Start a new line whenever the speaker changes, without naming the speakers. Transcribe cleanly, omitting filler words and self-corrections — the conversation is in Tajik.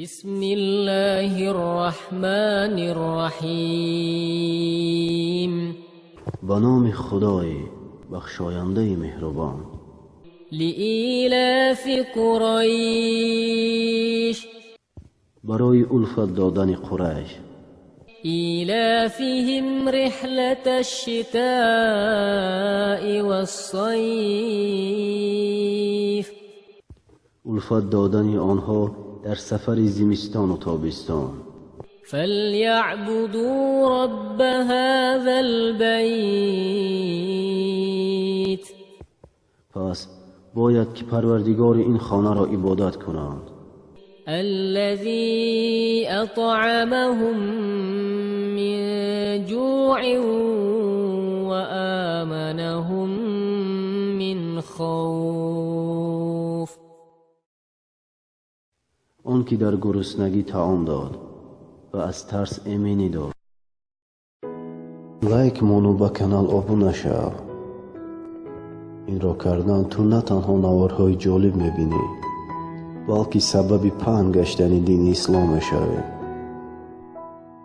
بسم الله الرحمن الرحيم.
Ба номи Худои бахшояндаи меҳрубон.
لإيلاف قريش.
Барои улфат додани Қурайш.
إيلافهم رحلة الشتاء والصيف.
Улфат додани онҳо дар сафари зимистону тобистон.
فليعبدوا رب هذا البيت.
Пас бояд ки Парвардигори ин хонаро ибодат кунанд.
الذي أطعمهم من جوع وآمنهم من خوف.
Он ки дар гуруснагӣ таом дод ва аз тарс эминӣ дод. Лайк мону ба канал обуна шав. Инро кардан ту на танҳо наворҳои ҷолиб мебинӣ, балки сабаби паҳн гаштани дини ислом мешавӣ.